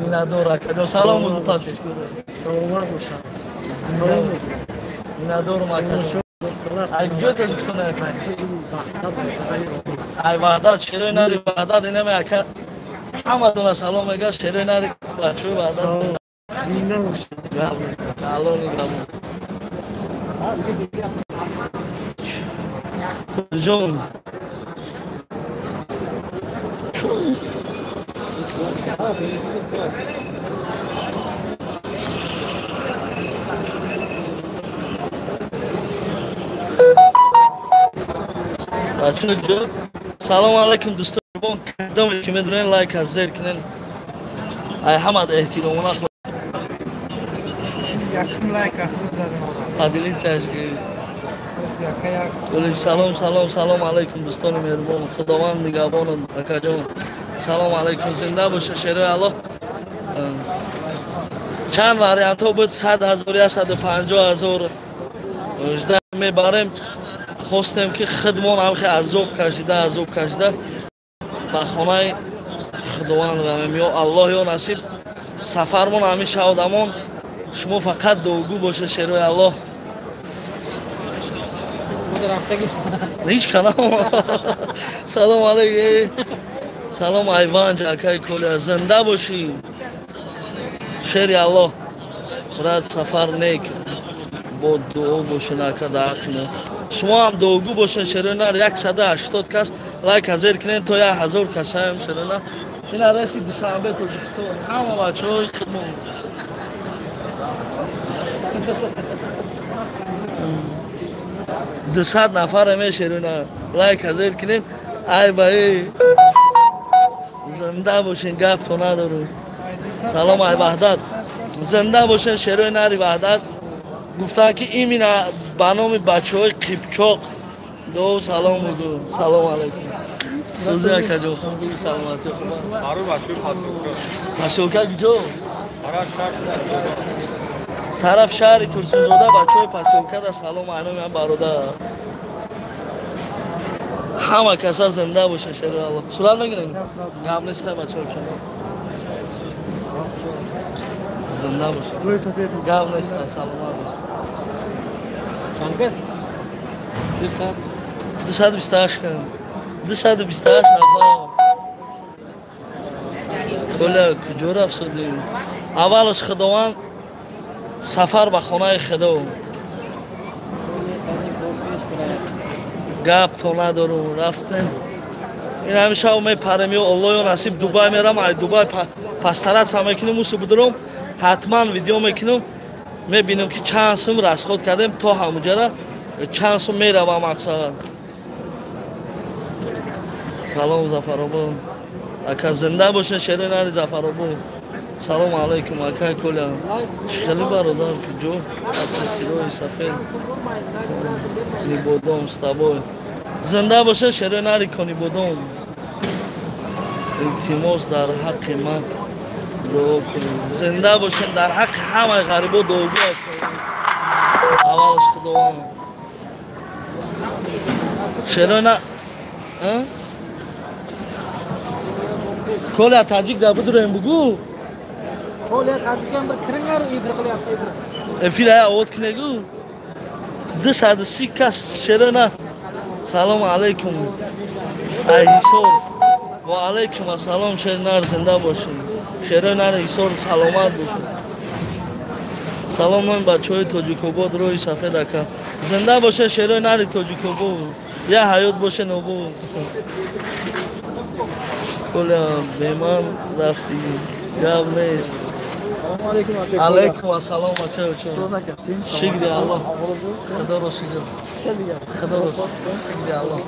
Минадор акаҷон. Салом подписчикоро. Саломат бошад. Салом. Минадорум акаҷон. Ай куҷои Тоҷикистон ака? Ай Ваҳдат, шерои нари Ваҳдат инаме ака. Ҳаматона салом мегӯяд, шерои нари бачаҳои Ваҳдат. Зинда бошед. Алло нигаҳбон. Ҷон. Бачаҳо, салом алайкум дӯстон. Кадоме ки медонед лайк аз зер кунед. Ай ҳамад эҳтиромона якум лайк поделитсяш кунед. Салом, салом, салом алайкум дӯстони меҳрубон. Худованд нигаҳбон акаҷон. Салом алайкум, зинда боша шерои Аллоҳ. Чанд вариантҳо буд, 100 000, 150 000 жда мебарем. Хостем ки худмон ҳамхе азоб кашида, азоб кашида ба хонаи Худованд равем. Ё Аллоҳ, ё насиб сафармон ҳамин шавдамон. Шумо фақат дуогӯ боша шерои Аллоҳ. Ҳеҷ канам. Салом алайкум. Салом Айванҷ акай Коля, зинда бошӣ. Шери Аллоҳ. Брат сафар нек. Бо дуо бошен ака дар ҳаққи мо. Шумо ҳам дуогӯ бошен шерои нар. 180 кас лайк зер кунед то 1000 кас шавем шерои нар. Ин ареси Душанбе Тоҷикистон. Ҳама бачаҳои худмон. 200 нафар мешерои нар. Лайк зер кунед. Ай ба эй. Зинда бошен, гап то надорам. Салом ай Ваҳдат. Зинда бошен шерои нари Ваҳдат. Гуфтанд ки имина ба номи бачаҳои Қипчоқ дуо салом буду. Салом алайкум. Сӯзи акаҷон, хуби саломатӣ хуба. Пасёлка куҷо? Тараф шаҳри Турсунзода бачаҳои Пасёлкада салом ай номи бародар. Ҳама каса зинда боша шерои Аллоҳ. Сурат мегирем? Гап неста бачаҳо чаро. Зинда боша. Гап неста, саломат боша. Чанд кас? 228 кас. 228 нафар. Коля куҷо рафтодӣ? Аввалаш Худованд сафар ба хонаи Худо. Гап то надорум, рафтем. Ин ҳамин шаб мепарем, ё Аллоҳ ё насиб Дубай мерам, ай Дубай пастаратса мекунем, усу будурум, ҳатман видео мекунем, мебинем ки чанд сум расход кардем то ҳамуҷара чанд сум меравам мақсад. Салом Зафаробод. Ака зинда бошен шерои нари Зафаробод. Салом алайкум акай Коля. Чӣ хеле бародар куҷо? Апостилои сафед. Нибодом с тобой. Зинда бошен шерои нари Конибодом. Илтимос дар ҳаққи ман дуо кунед. Зинда бошен дар ҳаққи ҳамаи ғарибо дуогӯ ҳастем. Аввалаш Худованд. Шерои на Коля таҷик дар бидуроем бугӯ. Коля таҷикам bir kiringlar efir qilyapti efir. Эфир ая овод кинегу. 230 кас шерои на. Салом алайкум. Ай Ҳисор. Ва алайкум ассалом шерои нар зинда бошед. Шерои нар Ҳисор саломат бошед. Салом номи бачаҳои Тоҷикобод роҳи сафед ака. Зинда бошед шерои нари Тоҷикобод. Я ҳаёт боше нобуд. Коля беман рафтӣ. Гап нест. Алайкум ассалом бачаҳо. Шукри Аллоҳ. Худоро шукр. Худоро шукри Аллоҳ.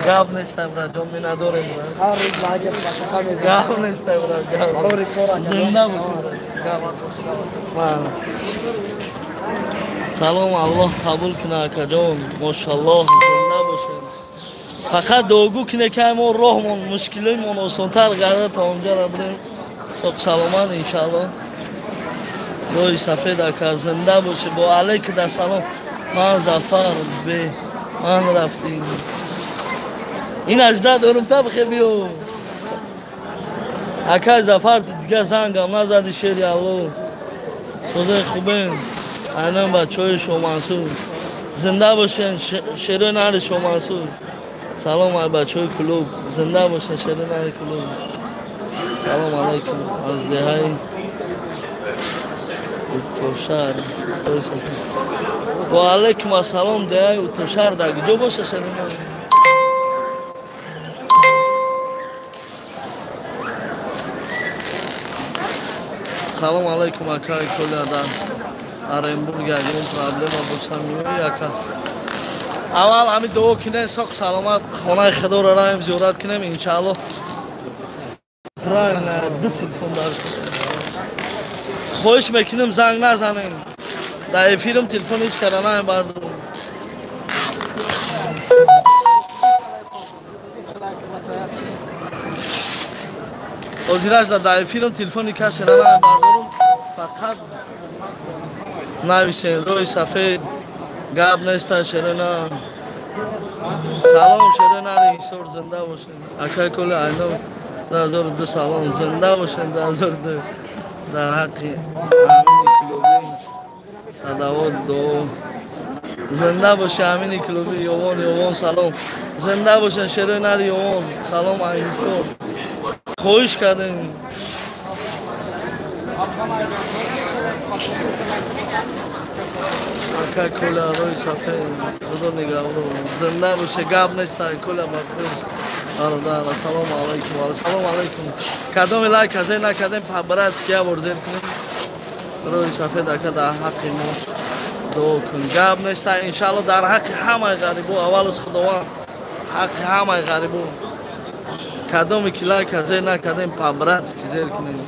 Гап нест браҷон, минадорем. Гап нест брат. Зинда бошӣ брат. Гап. Салом Аллоҳ қабул кунад акаҷон. Мошаллоҳ зинда бошед. Фақат дуогӯ кине ки мо роҳмон мушкилоимон осонтар гардад то онҷа равем. Соқ саломат иншааллоҳ. Роҳи сафед ака зинда бошед. Бо алайкум ассалом. Ман Зафар бе Ман рафтим. Ин ажда дорум та бихе биё. Акай Зафар дига зангам назади шери Алло. Созаи хубем. Айнан бачаҳои Шомансур. Зинда бошен шерои нари Шомансур. Салом ай бачаҳои клуб. Зинда бошен шерои нари клуб. Салом алайкум аз деҳаи Утошар. Ва алайкум ассалом деҳаи Утошар дар куҷо боша шерои нари? Салом алайкум акай Коля дар Оренбург ягон проблема боша меои ака. Аввал ҳами дуо кинем соқ саломат хонаи худоро раем зиёрат кинем иншааллоҳ. Правильно, ду телефон дар. Хоҳиш мекунем занг назанем. Дар эфирам телефон ҳеҷ кара намебардорам. Ҳозираш дар эфирам телефони касера намебардорам. Фақат нависен рӯи сафед гап неста шерена. Салом шерена ҳисор зинда бошен. Акай Коля айно 2002 салом зинда бошен 2002 дар ҳаққи Амини клуби садавот дуо зинда боше Амини клуби Ёвон Ёвон салом зинда бошен шерои нари Ёвон салом ай ҳисор хоҳиш кардем. Акай Коля рӯи сафед худо нигаҳбон зинда боше гап нест ай Коля ба пеш бародар. Ассалому алайкум. Ассалому алайкум. Кадоми лайк азер накардем по-братски як бор зер кунем. Рӯи сафед ака дар ҳаққи мо дуо кун. Гап нест иншааллоҳ дар ҳаққи ҳамаи ғарибо аввалаш Худованд ҳаққи ҳамаи ғарибо. Кадоми ки лайк азер накардем по-братски зер кунем.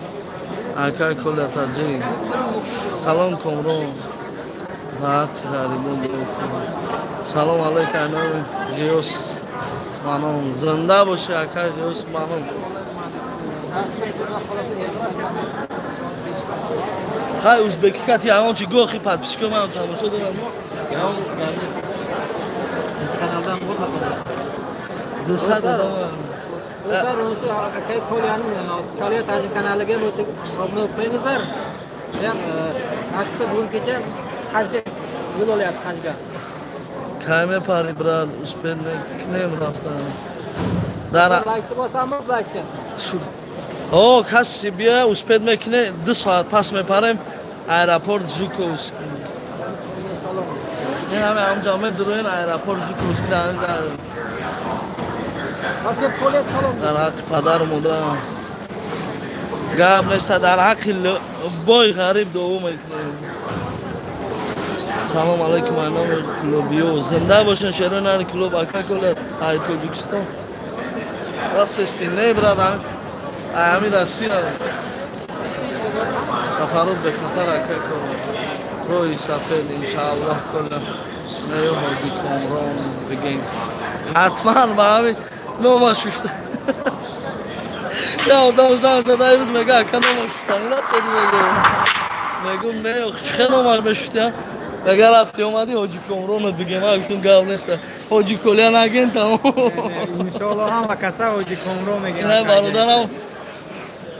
Акай Коля таҷик. Салом Комрон. Дар ҳаққи ғарибо дуо кун. Салом алайкум айноми Ғиёс манон. Зинда боши акай Ғиёс манон. Хай узбеки кати ягон чи гохи подписчико манам тамошо дорам. Дусад одам. Do'stlar, o'sha akay Kolyaning Kolya Tajik kanaliga obuna qo'yingizlar. Ham nasibda bugun kecha hajga yo'l olyapti hajga. Кай мепари брат, успел мекунем рафтан. Дар лайкni bosamiz, лайкni. О, каси бия успел мекуне, 2 соат пас мепарем аэропорт Жуковский. Ин ҳаме ҳамҷо медуроен аэропорт Жуковский дар дар ҳаққи падару модар гап неста, дар ҳаққи бой ғариб дуо мекунем. Салом алайкум айноми клубиё. Зинда бошен шерои нари клуб. Ака Коля ай Тоҷикистон рафтести? Не брат, ай ҳами Россия. Сафарот бехатар ака Коля. Роҳи сафед иншааллоҳ Коля неё ҳоҷи Комрон бигем. Ҳатман ба ҳами нома шушта. Я одам занг зада имрӯз мега ака нома шуштан нафтади мегӯм. Мегӯм не, чӣ хел нома мешуштя? Агар рафти омадӣ ҳоҷи Комронро бигем, ман гуфтам гап нест. Ҳоҷи Коля наген тамом. Иншоаллоҳ ҳама каса ҳоҷи Комрон мегӯянд. Не бародарам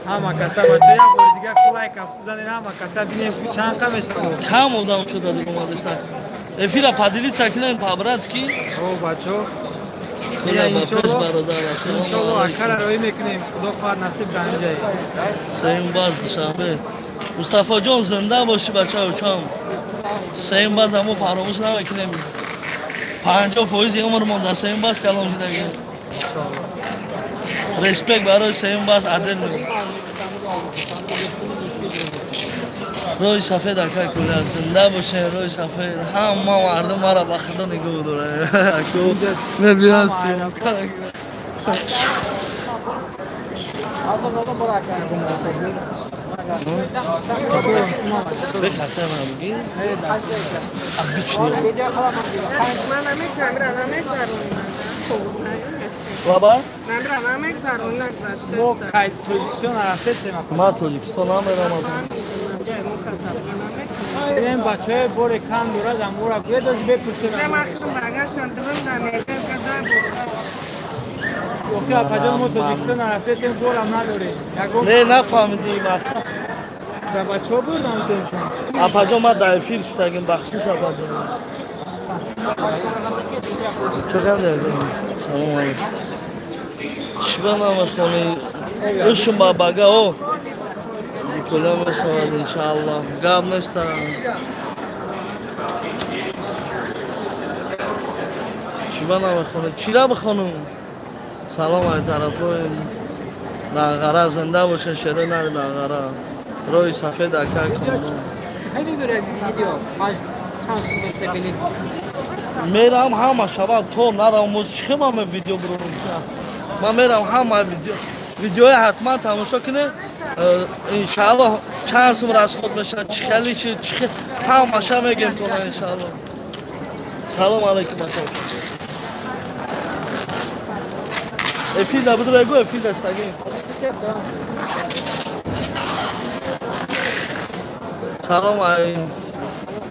ҳама каса бача як бори дига лайк занед ҳама каса бинем ки чанд қа мешавад. Кам одам шуда дига омадаста. Эфира поделиться кунем по-братски. О бачо. Иншоаллоҳ акара роӣ мекунем. Худо хоҳад насиб дар ин ҷай. Сеюм баз Душанбе. Мустафоҷон зинда бошӣ бача учам. Сеюм баз ҳамо фаромӯш намекунем. 50% умрмон дар сеюм баз калом шудагӣ. Респект барои сеюм баз адил. Рӯи сафед ака Коля зинда бошед рӯи сафед. Ҳама мардум маро ба худо нигоҳ дорад. Аку мебинам съёмка. Бехатар набуги? Обычный. Лаба? Мо кай Тоҷикистон нарафтем. Ма Тоҷикистон намерамадам. Ин бачаҳои боре кам дорад, амура гӯед, бепурсем. Охи апаҷон, мо Тоҷикистон нарафтесем, борам надорем. Не, нафаҳмидӣ мақсад. Да бачаҳо бурдам теншон. Апаҷон, ман дар эфир истагим, бахшиш, апаҷон. Чӣ қадар? Салом алейкум. Чӣ ба намехонӣ? Ушум ба бага о. Никола мешавад, иншааллоҳ. Гап нестам. Чӣ ба намехонӣ? Чира бихонум? Салом ай тарафҳои Дағара, зинда боша шерои нари Дағара. Роҳи сафед ака кун. Мерам ҳама шавад то нарам моз чӣ ман видео бурам. Ман мерам ҳама видеои ҳатман тамошо кунед. Иншааллоҳ чанд сум расход мешавад, чӣ хеле чи ҳамаша мегем тона иншааллоҳ. Салом алейкум ака. Эфир да буду бегу, эфир да стагим. Салом ай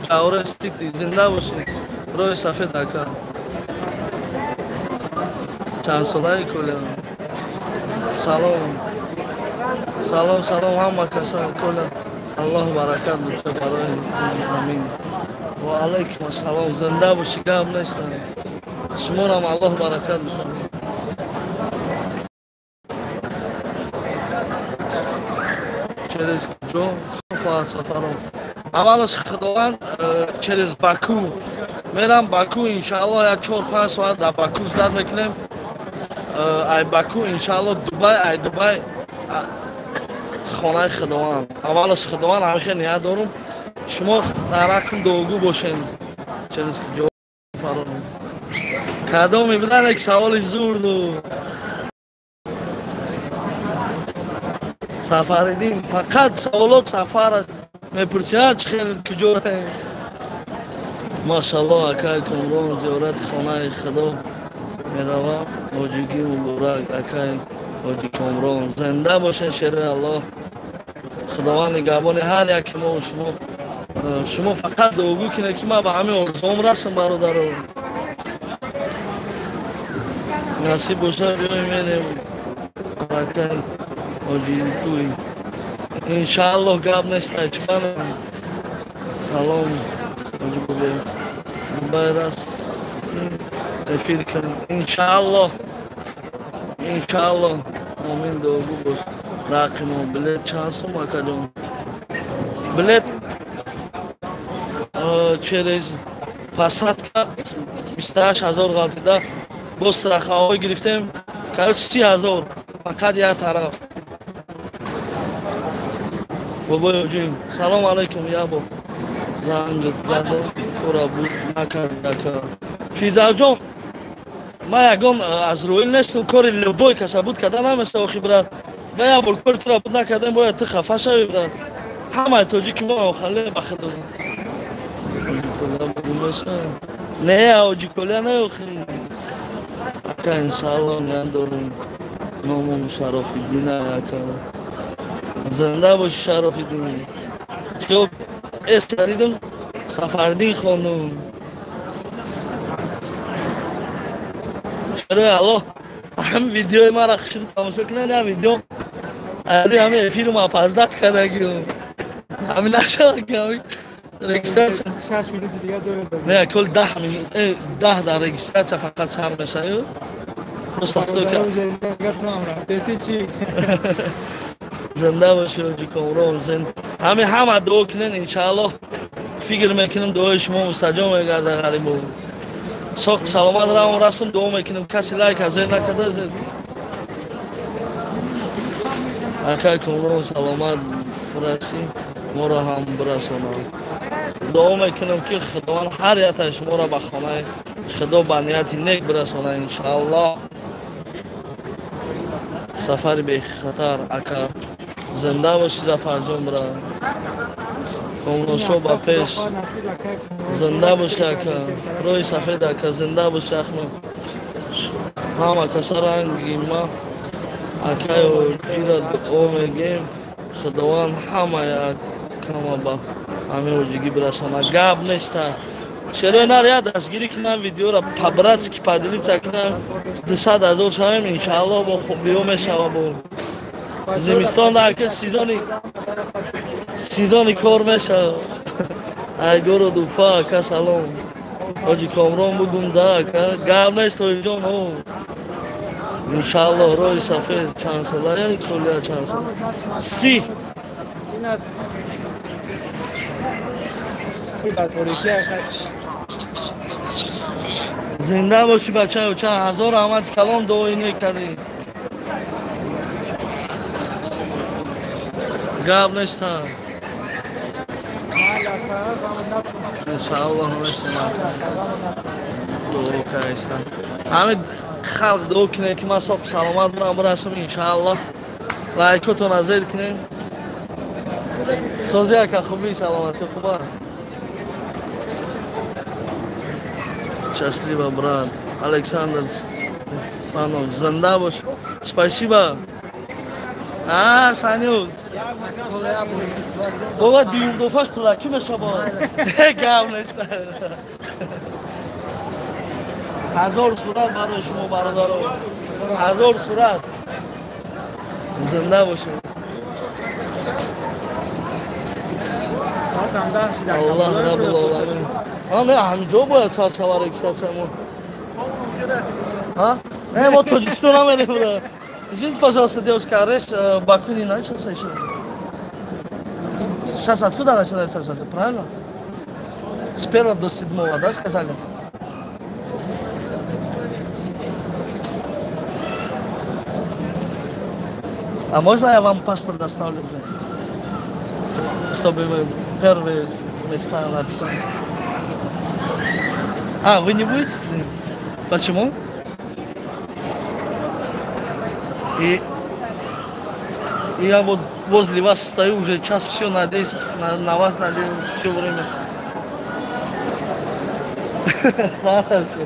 Жауре Сити, зинда бошед. Роҳи сафед ака. Чанд солаи Коля. Салом. Салом, салом ҳама касан Коля. Аллоҳ баракат буда барои амин. Ва алайкум ассалом. Зинда бошӣ, гап нестам. Шуморам Аллоҳ баракат буда. Через куҷо хоҳад сафаром? Аввалаш Худованд через Баку мерам. Баку иншааллоҳ як 4-5 соат дар Баку зиёрат мекунем. Ай Баку иншааллоҳ Дубай, ай Дубай хонаи Худованд. Аввалаш Худованд ҳамеша ният дорум. Шумо дар ҳаққим дуогӯ бошед. Через куҷо сафаром? Кадом мебинам як саволи зурду. Сафаридин фақат саволот сафар мепурсиад, чӣ хел куҷо. Машаллоҳ акай Комрон, зиёрати хонаи Худо меравам. Ҳоҷигӣ муборак акай Ҳоҷи Комрон. Зинда бошед шери Аллоҳ. Худованд нигаҳбони ҳар яки мо ва шумо. Шумо фақат дуогӯ кунед, ки ман ба ҳамин орзуом расам, бародаро. Насиб бошад, биёем мерем. Акай Ҳоҷи Туй. Иншааллоҳ гап нестай, чӣ Салом Ҳоҷи Бубе. Дубай растим эфир кунем. Иншааллоҳ. Иншааллоҳ. Амин, дуогӯ бош. Рақимо билет чанд сум акаҷон? Билет через посадка 28 ҳазор ғалтида, бо страховой гирифтем. Короче 30 ҳазор фақат як тараф. Бобои ҳоҷӣ, салом алейкум. Ябо занг задам, кора буд накард ака. Фирдавҷон, ман ягон аз рӯил нестам, кори любой каса буд карда наместа охи брат. Ман як бор кори тура буд накардам, бояд ту хафа шавӣ брат. Ҳамаи тоҷики мо хале ба худо. Не, ҳоҷи Коля не охи. Ака иншааллоҳ ният дорем. Номам Шарофиддин ака. Зинда бошӣ Шарофиддин. Хуб, эс кардидам Сафардин хонум. Шерои Аллоҳ ҳам видеои маро хушрӯ тамошо кунед, ҳам видео али ҳамин эфиру ма паздат кардагиам. Ҳамин нашавад ки ҳамин регистрация 6 минути дига дорем. Не, кол 10 минут, 10 дар регистрация фақат сар мешавад. Просто стойка. Зинда бошӣ ҳоҷи Комрон. Ҳамин ҳама дуо кунед иншааллоҳ. Фикр мекунем дуои шумо мустаҷоб мегардад ғарибо. Соқ саломат равон расм дуо мекунем. Каси лайк аз зер накарда. Акай Комрон саломат расӣ, моро ҳам бирасонад. Дуо мекунем ки Худованд ҳар яктаи шуморо ба хонаи Худо ба нияти нек бирасонад иншааллоҳ. Сафари бехатар ака. Зинда бошӣ Зафарҷон брат. Комроншо ба пеш. Зинда бошӣ ака. Роҳи сафед ака, зинда бошӣ ахно. Ҳама каса ранги ма акай ҳоҷира дуо мегем. Худованд ҳамаи акама ба Ҳамин ҳоҷигӣ бирасона. Гап неста. Шерои нар я дастгирӣ кунам, видеоро по-братски поделиться кунам. 200 000 шавем, иншааллоҳ бо хубиҳо мешава. Бо зимистон дар сезони кор мешава. Ай город Уфа, ака салом. Ҳоҷи Комрон бугум да, ака. Гап нест, Тоҳирҷон, о. Иншааллоҳ роҳи сафед чанд сола, яъне Колия чанд сола? 30. Зинда бошӣ бачаё, чанд ҳазор раҳмати калон дуои нек кардӣ. Гап неста. Иншааллоҳ мешавад. Дуо кардистан. Ҳамин халқ дуо кунед ки ман соқ саломат бирам бирасам иншааллоҳ. Лайкотон зер кунед. Сози ака хуби саломатӣ хуба. Счастливо, брат. Александр Степанов, зинда бош. Спасибо. А, Санюк. Бобо дуюм дофаш пулакӣ мешава. Гап нест. 1000 сурат барои шумо бародаро. 1000 сурат. Зинда бошед. Аллоҳ раббул оламин. А, не, ҳаминҷо бояд сар шава регистратсиямо. А? Не, мо Тоҷикистон намерем. Извините, пожалуйста, девушка, рейс Баку не начался еще? Сейчас отсюда начинается, правильно? С 1 до 7, да, сказали? А можно я вам паспорт доставлю уже? Чтобы вы первые места написали. А, вы не будете с ним? Почему? И я вот возле вас стою уже час, все надеюсь, на вас надеюсь все время. Хорошо.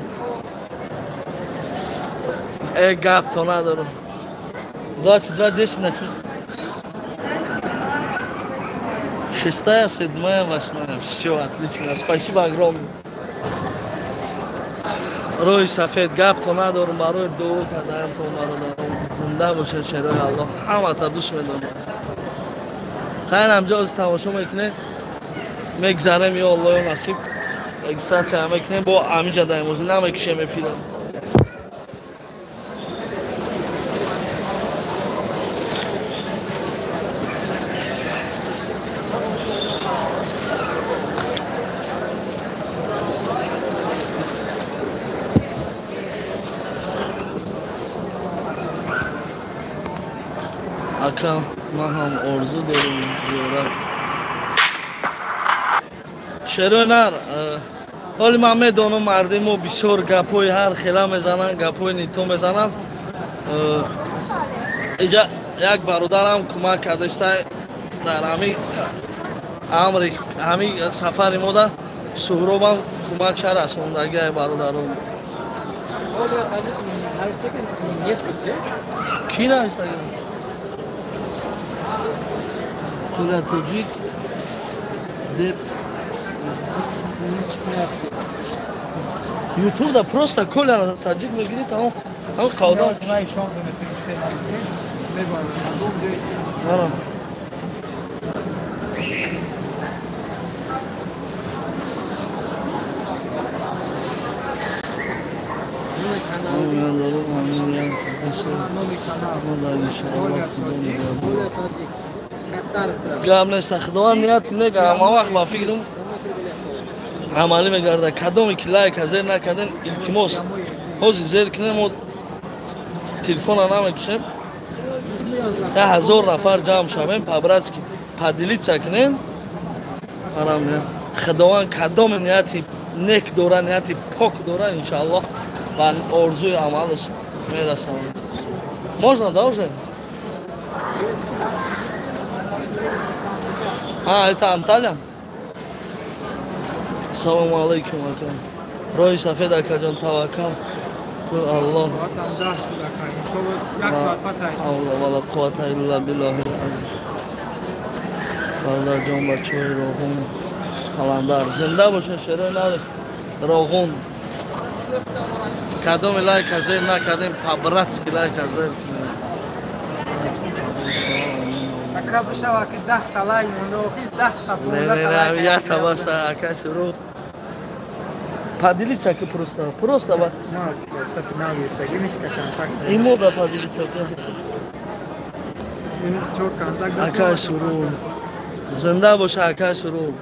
Гап, то надо. 22:10 начал. 6, 7, 8. Все, отлично. Спасибо огромное. Роҳи сафед гап то надорум барои дуо кардаам то бародаром. Зинда бошед шерои Аллоҳ. Ҳамата дӯст медорам. Хайр ҳамҷо оз тамошо мекунед. Мегзарем ё Аллоҳ насиб. Регистратсия мекунем бо ҳаминҷа даимозӣ намекушем эфира. Ака, ман ҳам орзу дорам зиёрат. Шерои нар, ҳоли ман медонам мардуми мо бисёр гапҳои ҳар хела мезананд, гапҳои нито мезананд. Инҷа як бародарам кӯмак кардааст дар ҳамин амри ҳамин сафари мода Суҳробам кӯмак расондагиай бародаром. Ки навистагӣ? Коля Тоҷик деп Ютуб да просто Коля Тоҷик мегирӣ тамом ҳамин қавда. Гап нест, Худованд нияти нек, ҳама вақт ба фикрам амалӣ мегардад. Кадоме ки лайка зер накардем, илтимос, ҳозир зер кунем, мо телефона намекушем. 1000 нафар ҷамъ шавем, по-братски поделиться кунем. Худованд кадоме нияти нек дора, нияти пок дора, иншааллоҳ ба орзуи амалаш мерасонад. Можно, да, уже? А, это Анталия? Салому алейкум, ака. Роҳи сафед, акаҷон, таваккал. Аллоҳ. Аллоҳ вала қуввата илла биллоҳил азим. Бародарҷон, бачаҳои роҳон. Қаландар. Зинда бошен шерои нар Роғун. Кадоми лайк азер накардем, по-братски лайк азер. Ака бишава ки 10 та лайк монда, 10 та 15 та лайк. Не, я та баса ака Сурур. Поделиться ки просто, просто ба. Имо да поделиться. Ака Сурур. Зинда боша ака Сурур.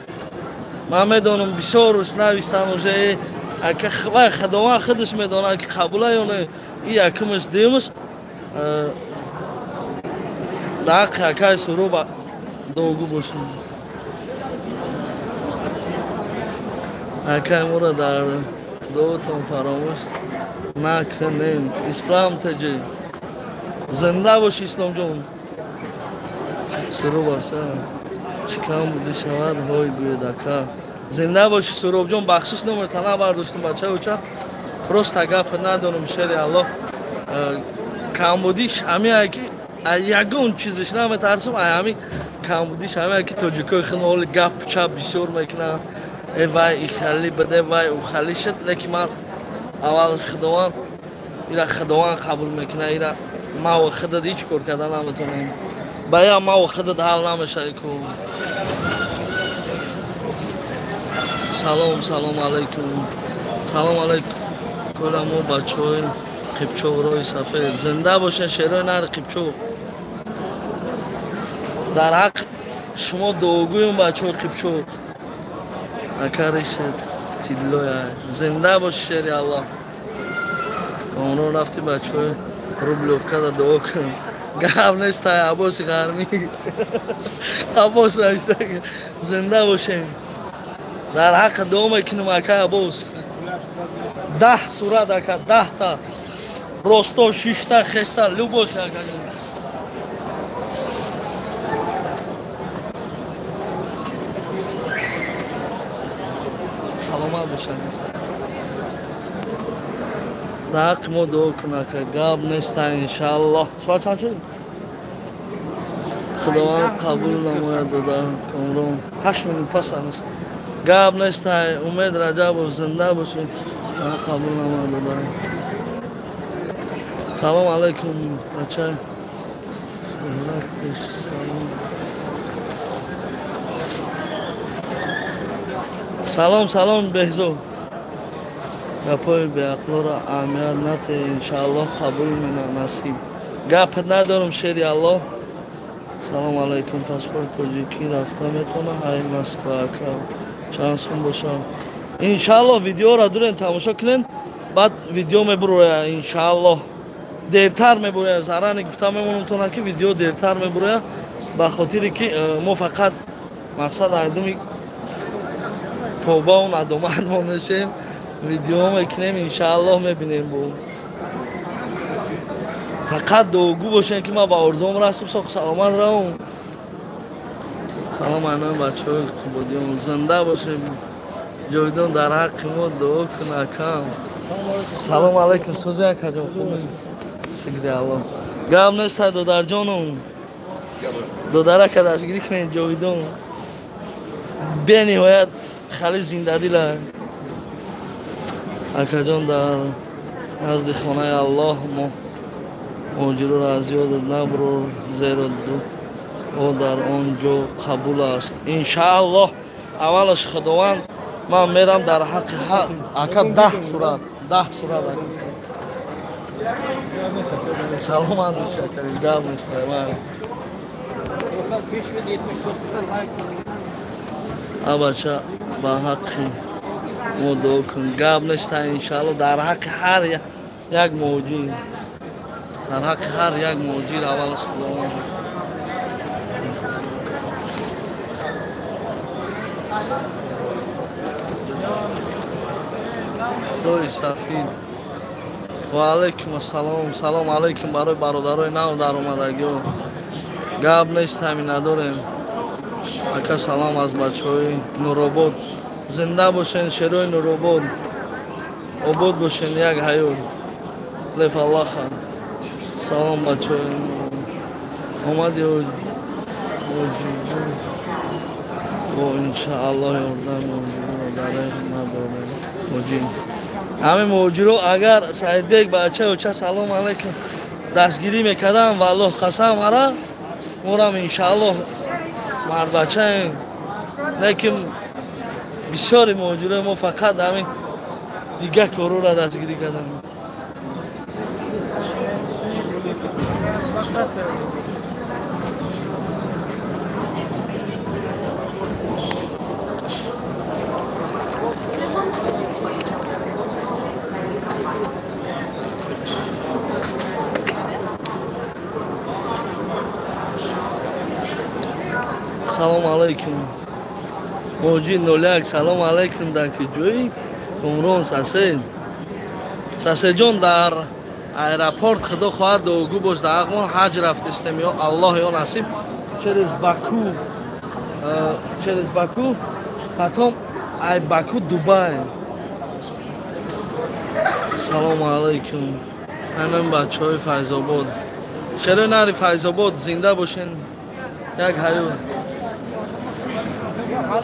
Ман медонам бисёр рӯз навистам уже ака вай худованд худаш медонад ки қабула ё не. И якумаш дуюмаш дар ҳаққи акаи Сурур дуогӯ бошем. Акаи моро дар дуотон фаромӯш накунем. Ислам таҷи. Зинда бош Исломҷон. Сурур баса. Чӣ кам буди шавад ҳой гӯед ака. Зинда боши Суробҷон, бахшиш номер тана бардоштум бача уча. Просто гап надонам шери Аллоҳ. Камбудиш ҳамия ки ягон чизиш наметарсам, ҳами камбудиш ҳамия ки тоҷикои худмо ҳоли гап чап бисёр мекунанд. Э вай ихали баде вай ухали шуд, лекин ман аввал Худованд ира Худованд қабул мекунад, ира ма худат ҳеҷ кор карда наметонем. Ба я ма худат ҳал намешавӣ ку. Салом, салом алейкум. Салом алейкум. Кола мо бачаҳои Қипчоқ роҳи сафед. Зинда бошен шерои нари Қипчоқ. Дар ҳақ шумо дуогӯем бачаҳои Қипчоқ. Ака решед тиллоя. Зинда бош шери Аллоҳ. Комрон рафти бачаҳои Рублёвкада дуо кун. Гап нест ай Аббоси Ғармӣ. Аббос навишта. Зинда бошем. Дар ҳаққ дуо мекунем ака Аббос. 10 сурат ака, 10 та. Росто 6 та, хеста, любой ака. Саломат бошед. Дар ҳаққи мо дуо кун ака, гап нест иншааллоҳ. Соат чанд шуд? Худованд қабул намояд дода Комрон. 8 минут пас аст. Гап нест, Умед Раҷабов, зинда бошед. Қабул намояд дода. Салом алейкум бача. Салом, салом Беҳзод. Гапҳои беақлоро аҳамият надиҳ, иншааллоҳ қабул насиб. Гап надорам шери Аллоҳ. Салом алейкум. Паспорт тоҷикӣ рафта метавона ҳай Москва ака. Чанд сум бошам? Иншааллоҳ видеоро дурен тамошо кунен, баъд видео мебуроя иншааллоҳ. Дертар мебуроя, зарани гуфта мемонам тона ки видео дертар мебуроя, ба хотире ки мо фақат мақсад айдуми тобаву надомат мо мешем, видео мекунем иншааллоҳ мебинем бо. Фақат дуогӯ бошем ки ман ба орзуам расм соқ саломат равам. Салом айнои бачаҳои Қубодиён, зинда бошем. Ҷовидон дар ҳаққи мо дуо кун акам. Салом алейкум, сӯзи акаҷон, хуб шукри Аллоҳ. Гап нест додарҷоном. Додарака дастгирӣ кунед Ҷовидон. Бениҳоят хали зиндадила. Акаҷон дар назди хонаи Аллоҳ мо муҳоҷироро аз ёдат набурор, зеро дуо дар он ҷо қабул аст. Иншааллоҳ аввалаш Худованд ман мерам дар ҳаққи ака 10 сурат, 10 сурат ака. Саломат бош ака, гап нест. Бача ба ҳаққи мо дуо кун. Гап нест иншааллоҳ дар ҳаққи ҳар як муҳоҷир, дар ҳаққи ҳар як муҳоҷир аввалаш Худованд. Роҳи сафид. Ва алайкум ассалом. Салом алайкум барои бародарои нав даромадагиҳо. Гап нест, ҳамин надорем. Ака салом аз бачаҳои Нуробод. Зинда бошен шерои Нуробод. Обод бошен як ҳаёт. Леф Аллаха. Салом бачаҳои омади. Бо иншааллоҳ ёрдам надорем. Муҳоҷир. Ҳамин муҳоҷиро агар Саидбек бача оча салом алайкум дастгирӣ мекардам, валлоҳ қасам ара морам иншааллоҳ мардбачаем. Лекин бисёри муҳоҷирои мо фақат ҳамин дигар корора дастгирӣ карданд. Салом алейкум. Муҳоҷир 01 салом алейкум. Дар куҷои? Кумрон Сасен. Сасеҷон дар аэропорт худо хоҳад дуогӯ бош. Дар Ағмон ҳаҷ рафтистем, ё Аллоҳ ё насиб. Через Баку, через Баку, потом ай Баку Дубай. Салом алейкум. Анам бачаҳои Файзобод. Шерои нари Файзобод зинда бошен. Як ҳаё.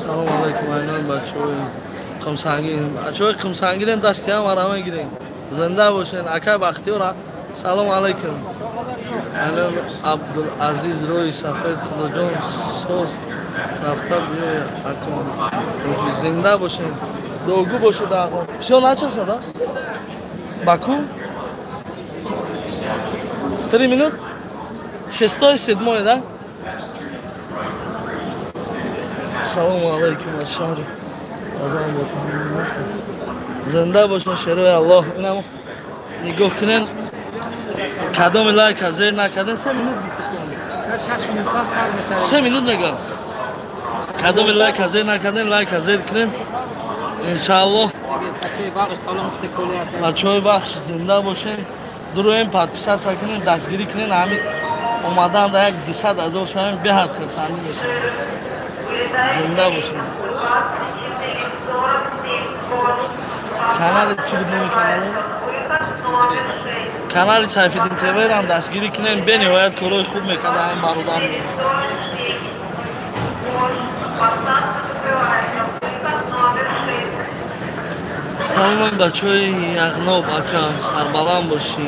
Салом алейкум. Айнан бачаҳои Қумсангин. Бачаҳои Қумсангинем дасти ҳам ара мегирем. Зинда бошен. Акай Бахтиёр салом алейкум. Айнан Абдулазиз рӯи сафед Худоҷон соз рафта биёй акун. Зинда бошен. Дуогӯ бошед ағо. Всё начался, да? Баку? 3 минут? 6-й, 7-й, да? Салом алейкум аз шаҳри Қазон. Зинда бошен шерои Аллоҳ. Инам нигоҳ кунен кадоми лайка зер накарден 3 минут 3 минут мегӯям. Кадоми лайка зер накарден лайка зер кунен иншааллоҳ. Бачаҳои бахш зинда бошен. Дуроем подписаться кунен, дастгирӣ кунен. Ҳамин омадан да як 200 000 шавем беҳад хурсандӣ мешавем. Зинда бошем. Канали чӣ буд номи канали? Канали Сайфиддин ТВ-рам дастгирӣ кунем, бениҳоят корҳои хуб мекарда ҳамин бародар. Тамоми бачаҳои Яғноб ака сарбаланд бошӣ,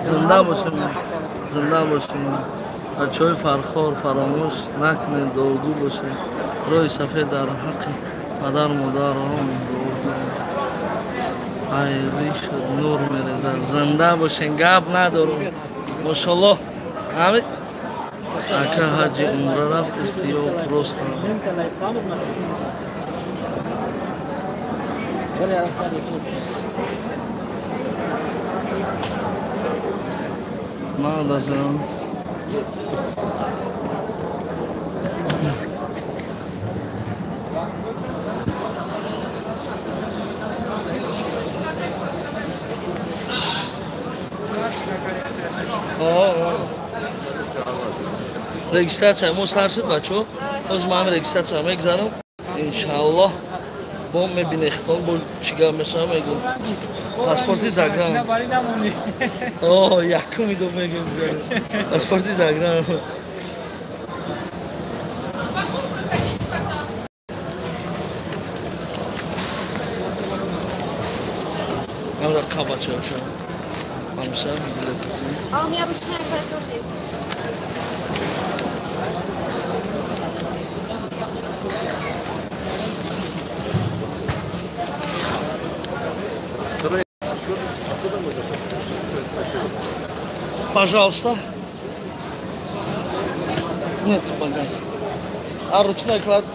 зинда бошем, зинда бошем. Бачаҳои Фархор фаромӯш накунед, дуогӯ бошед. Роҳи сафед дар ҳаққи падар модарон дуогӯ. Айри шуд нур мерезад. Зинда бошен, гап надорум. Мошаллоҳ. Ҳамин ака ҳаҷи умра рафтест ё просто? Надо же. Регистрация мо сар шуд бачо. Ҳозир ман ҳамин регистрация мегзарам. Иншааллоҳ бо мебинед хитон бо чӣ гап мешавам мегӯм. Паспорти загран. О, якуми ду мегӯм. Паспорти загран. Ам рақабача шо. Амша билетати. А у меня ручная кладь тоже есть. Пожалуйста. Нет, пока. А ручной клад?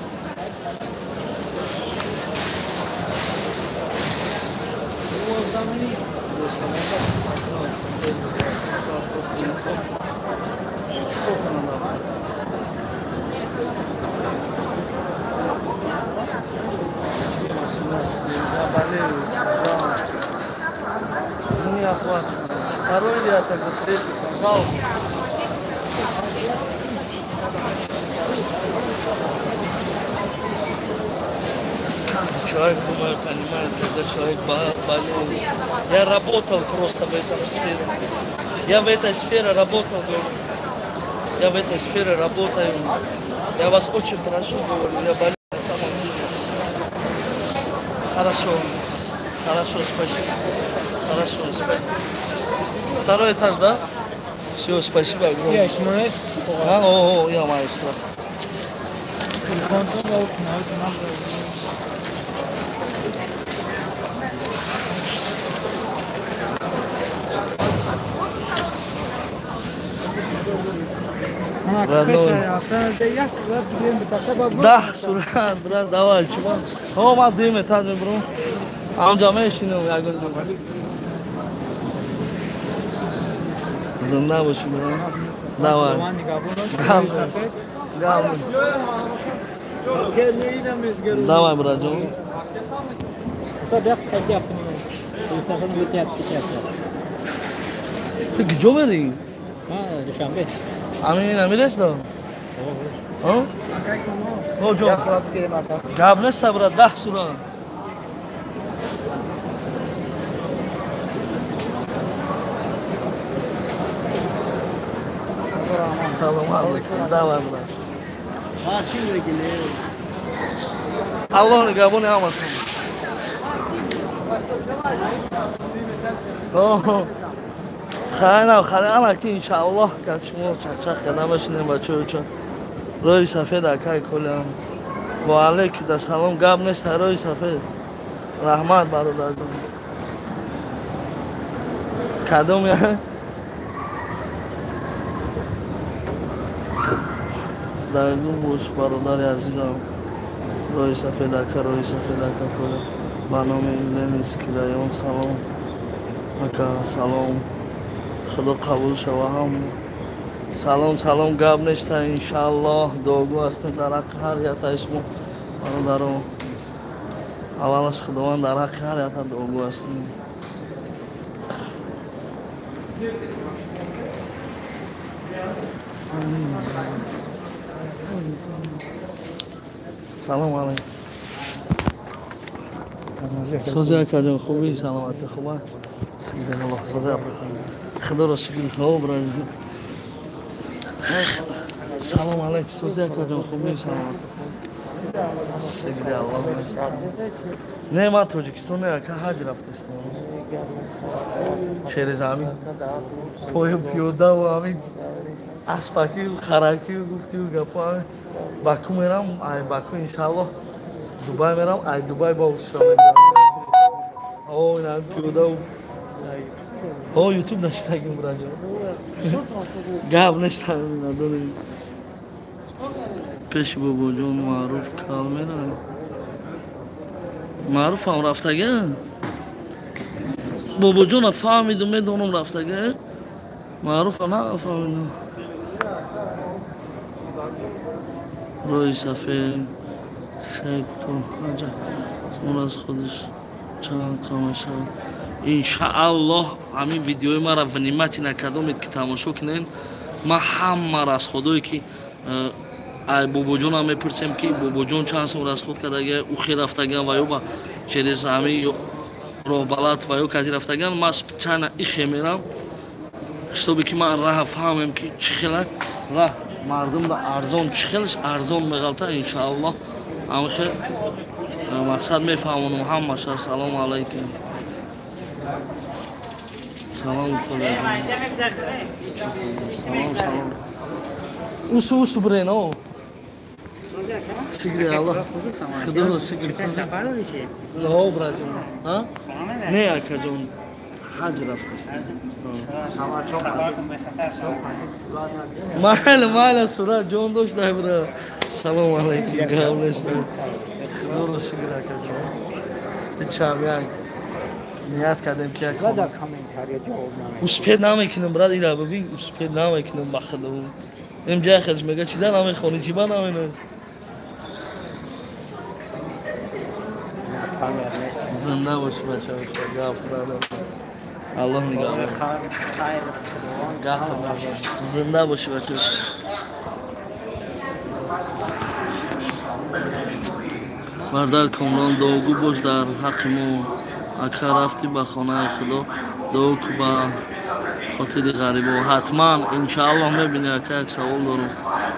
Не оплачиваю. Второй ряд, тогда третий, пожалуйста. Каждый человек, думаю, понимает, когда человек болеет. Я работал просто в этом сфере. Я в этой сфере работал, говорю. Я в этой сфере работаю. Я вас очень прошу, говорю, я болею. Хорошо. Хорошо, спасибо. Хорошо, спасибо. Второй этаж, да? Все, спасибо огромное. Я маэстро. А, о, я маэстро. Родной. Да, сурат, брат, давай, чувак. О, ма дым этаж, бро. Амҷа мешинам, ягон. Зинда бошӣ, брат. Давай. Давай, братҷон. Ту куҷо мерӣ? Душанбе. Амин, амиресто? Гап неста, брат, 10 сурат. Салом алейкум. Давай, брат. Аллоҳ нигаҳбони ҳаматон. Хайнам, хайнам, ки иншааллоҳ кад шумо чақчақ карда бошинем, бачаҳо. Рӯи сафед акай колям. Ва алейк да салом, гап нест, рӯи сафед. Раҳмат, бародарҷон. Кадом я? Даргун бош, бародари азизам. Рӯи сафед ака, рӯи сафед ака коля. Ба номи Ленинский район салом. Ака, салом. Худо қабул шава ҳам. Салом, салом, гап неста, иншааллоҳ. Дуогӯ ҳастем дар ҳаққи ҳар яктаи шумо, бародаро. Аввалаш Худованд дар ҳаққи ҳар якта дуогӯ ҳастем. Салом алейкум. Сози акаҷон, хубӣ, саломатӣ хуба? Аллоҳ сози Худоро шукр, хуб, бразил. Салом алейкум, сози акаҷон, хубӣ, саломатӣ хуб? Шукри Аллоҳ. Не, ман Тоҷикистон не, ака, ҳаҷ рафтастам. Через ҳамин пою пиёдаву ҳамин аспакию харакию гуфтию гапо ҳамин Баку мерам, ай Баку иншааллоҳ Дубай мерам, ай Дубай ба Усра мерам. О, ина пиёдаву. О, ютуб наштагим, браҷон. Гап нестам, надорем. Пеши бобоҷон Маъруф кал мерам. Маъруфам рафтага? Бобоҷона фаҳмиду медонам рафтага? Маъруфа нафаҳмидам. Рӯи сафед шек то ҳаҷа сумра аз худаш чанд кам мешавад. Иншааллоҳ ҳамин видеои маро внимательно кадомед ки тамошо кунед, ман ҳамаро аз худое ки ай бобоҷонам мепурсем ки бобоҷон чанд сум расход кардага, ухе рафтаган ва ё ба через ҳамин роҳбалад ва ё кади рафтаган, ман специально ихе мерам, чтобы ки ман раҳа фаҳмем ки чӣ хела раҳ мардумда арзон, чӣ хелаш арзон меғалта, иншааллоҳ ҳамин мақсад мефаҳмонам ҳамаша. Салому алайкум. Салом, салом, салом. Усу, усу, брен, о. Шукри Аллоҳ. Худоро шукр. О, братҷон. А? Не, акаҷон. Ҳаҷ рафтаст. Майла, майла, сурат ҷон дошт, бра. Салом алайкум, гап нест. Худоро шукр, акаҷон. Чам як ният кардем ки як успед намекунам, брат, ира бибин, успед намекунам ба худо. Имҷа хелш мега чида намехонӣ, чиба наменависӣ? Зинда бошӣ, бачаҳо, гап надорам. Аллоҳ нигаҳбон. Гап надорам. Зинда бошӣ, бачаҳо. Бардар Комрон, дуогӯ бош дар ҳаққи мо. Ака рафтӣ ба хонаи Худо, дуо ку ба хотири ғарибо. Ҳатман, иншааллоҳ мебинӣ, ака, як савол дорам.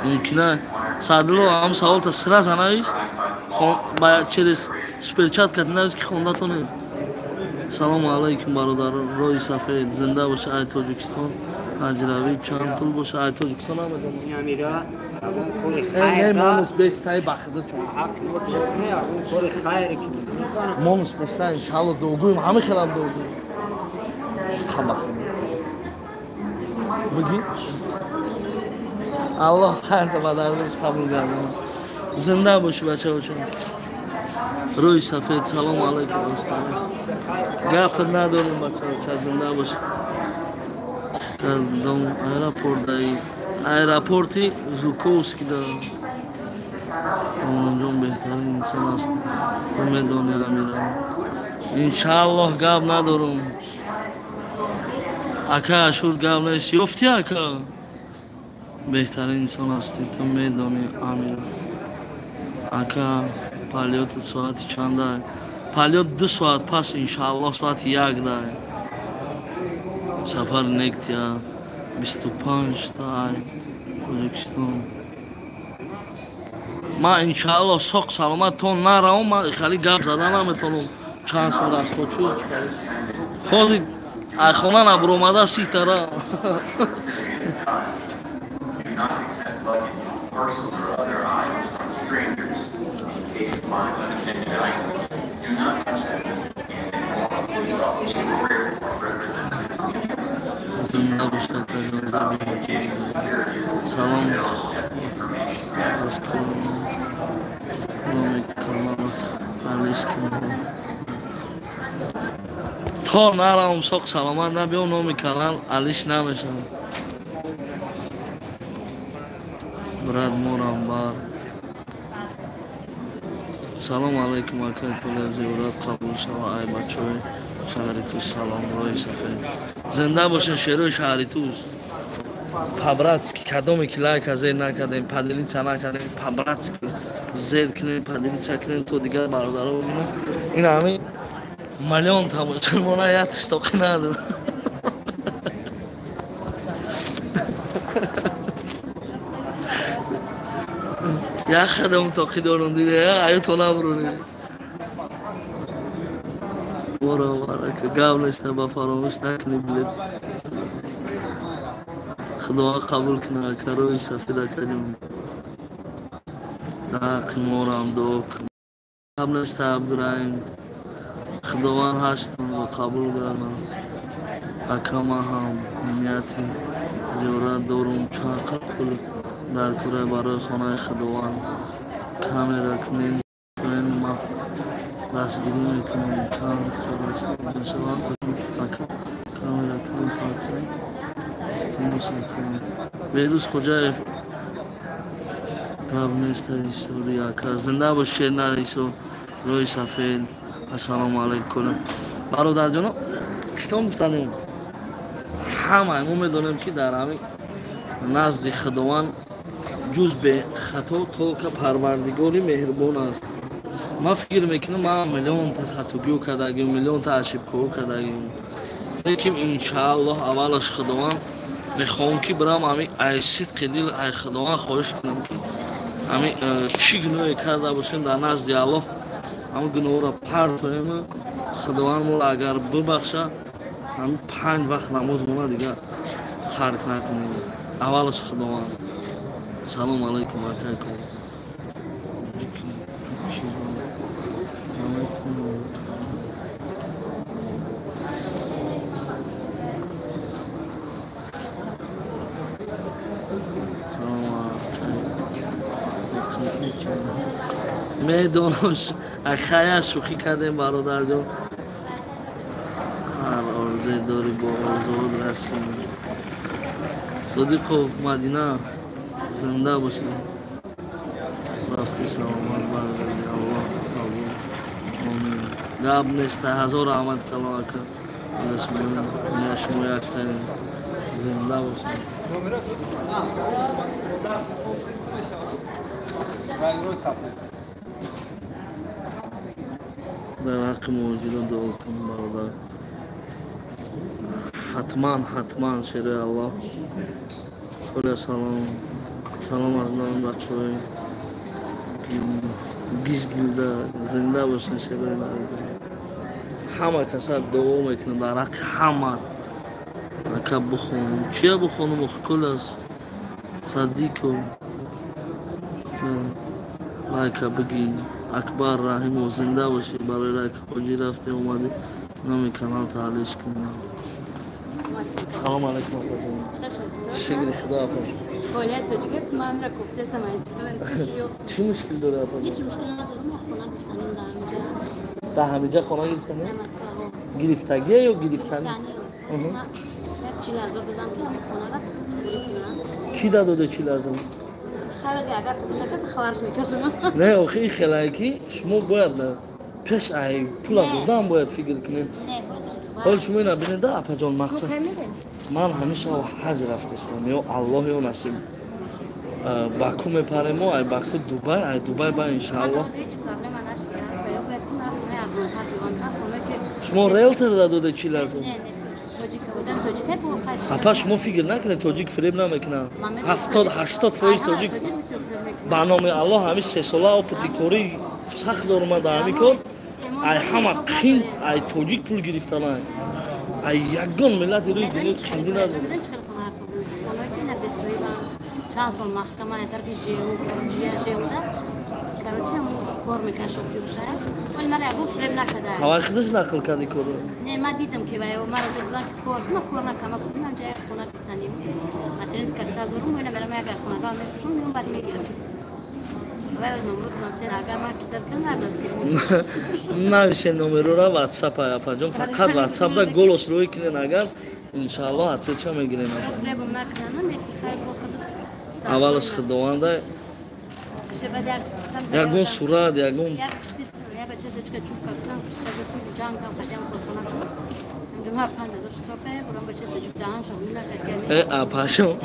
Мумкина Саъдулло ҳам саволта сразу навис. Через суперчат кати навис ки хондатонем. Салому алайкум бародар, роҳи сафед, зинда боша ай Тоҷикистон. Ҳаҷравӣ чанд пул боша ай Тоҷикистон намедонам. Не, монус бестай бахида чун. Монус бестай иншалло дугӯем, ҳама хелам дугӯем. Қабахида. Буги? Аллоҳ хайр ба даргоҳаш қабул гардонад. Зинда бошӣ бачаҳо. Рӯи сафед, салому алайкум дӯстон. Гап надорем бачаҳо, зинда бошӣ. Кадом аэропорт аэропорти Жуковский да. Омонҷон беҳтарин инсон аст. Ту медонӣ Амира. Иншааллоҳ гап надорум. Ака Ашур гап нест. Ёфтӣ ака? Беҳтарин инсон ҳастӣ, ту медонӣ Амира. Ака полёт соати чанда? Полёт 2 соат пас иншааллоҳ соати 1 да. Сафар нектия 25 та Тоҷикистон. Ман иншааллоҳ соқ саломат то наравам, ман хеле гап зада наметавонам. Чанд сол аз хочу ҳозир аз хона набуромада ситара. Зинда бошад Салом аз номи канал Алискин. То наравам соқ саломат набиём, номи канал Алиш намешавад. Брат морам бар. Салом алайкум акай Коля, зиёрат қабул шава ай бачаҳои шаҳри Туз. Салом роҳи сафед. Зинда бошен шерои шаҳри Туз. По-братски кадоме ки лайка зер накардем, поделиться накардем, по-братски зер кунем, поделиться кунем то дигар бародаро бибинанд. Ин ҳамин миллион тамошобина як тиштоқӣ надорад. Як хадам тоқӣ дорам дида, аюто набурунед. Боро барака, гап неста, ба фаромӯш накунӣ билет. Худованд қабул кунад, ака роҳи сафед акаҷон. Дар ҳаққи морам дуо кун. Гап неста Абдураҳим. Худованд ҳаштонро қабул гардонад. Ака ман ҳам нияти зиёрат дорум. Чанд пул дар кура барои хонаи Худованд камера кунем, ман дастгирӣ мекунам. Чанд мешавад ака камера кунем, партоем. Беҳрӯз Хоҷаев гап неста исори ака. Зинда бош шернар исо, роҳи сафед. Ассалому алайкум. Бародарҷоно, китоб гуфтанем. Ҳамаи мо медонем ки дар ҳамин назди Худованд ҷуз бехато только Парвардигори меҳрубон аст. Ман фикр мекунам ман миллионта хатогиҳо кардагим, миллионта ошибкаҳо кардагим. Лекин иншааллоҳ аввалаш Худованд мехоҳам ки бирам ҳамин ай сидқи дил ай Худованд хоҳиш кунам ки ҳамин чӣ гуноҳе карда бошем дар назди Аллоҳ, ҳамин гуноҳро партоем. Худованд моро агар бибахша, ҳамин 5 вақт намоз мона дигар тарк накунем. Аввалаш Худованд. Салом алайкум акайкум. Медонам ахая шӯхӣ кардем бародарҷон. Ҳар орзуе дорӣ бо орзуот расӣ. Содиқов Мадина зинда бошед. Рафти саломат баргарди. Аллоҳ қабул. Омин. Гап неста, ҳазор раҳмат калон ака. Шумо яктарин. Зинда бошед. Дар ҳаққи муҳоҷирон дуо кун бародар. Ҳатман, ҳатман шерои Аллоҳ. Коля салом. Салом аз номи бачаҳои Гизгилда зинда бошен шерои наризӣ. Ҳама каса дуо мекунам дар ҳаққи ҳама. Ака бихонум. Чия бихонум охи кул аз Садико. Лайка бигӣ. Акбар Раҳимов зинда бошӣ. Барои лайка ҳоҷӣ рафтем омадӣ. Номи канал таҳлиш кунем. Салом алейкум апаҷон. Шукри худо апа. Фаъолият тоҷикат манра гуфтасам. Чӣ мушкил дори апаҷон? Ҳеҷ мушкил надорам, як хона гирифтанем дар ҳаминҷа. Дар ҳаминҷа хона гирифтанем? Дар Москва. Гирифтагия ё гирифтани? Гирифтани. Ман як 40 000 додам ки ҳамон хонаро тугрӣ кунам. Кӣ дадода 40 000? Хабари агар тугрӣ накард хабарш мекашам. Не, охи ин хелае ки шумо бояд пеш ай пула додан бояд фикр кунед. Не, ҳол шумо ина бинед да апаҷон мақсад. Ман ҳамеша ҳаҷ рафтастам, ё Аллоҳ ё насиб. Баку мепаремо, ай Баку Дубай, ай Дубай ба иншааллоҳ. Шумо риэлтор дадода 40 000? Апа шумо фикр накунед тоҷик фиреб намекунад. 70-80% тоҷик ба номи Аллоҳ ҳамин сесола опыти корӣ сахт дорум дар ҳамин кор. Ай ҳама қин ай тоҷик пул гирифтанай. Ай ягон миллати рӯи дунё қиндӣ надорад. Чанд сол маҳкама тарафи ЖЕУда короче кор мекард шофёрша. Вале ман ягон фиреб накарда. Ҳавай худаш нақл карди корро? Не, ман дидам ки маро доданд ки кор ман кор накардам. Ман гуфтам ҷая хона гирифтанем. Материнский капитал дорум, ина мерам агар хонага мефурӯшам, меом баъд мегирам. Нависе номерора ватсап апаҷон, фақат ватсапда голос рӯй кунен агар иншааллоҳ отвеча мегирем. Аввалаш худованда ягон сурат ягон апашон.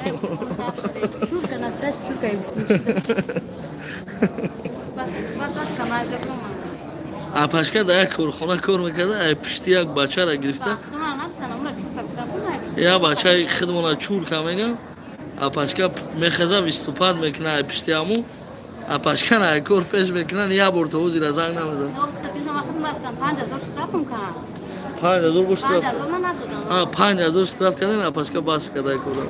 Апашка дар як корхона кор мекарда, ай пишти як бачаро гирифта. Як бачаи худмона чурка мегам. Апашка мехеза виступат мекуна ай пишти ҳаму. Апашка ай кор пеш мекунан, як бор то ҳозира занг намезанад. 5000 бо штраф. 5000 штраф кардан апашка бас карда кора.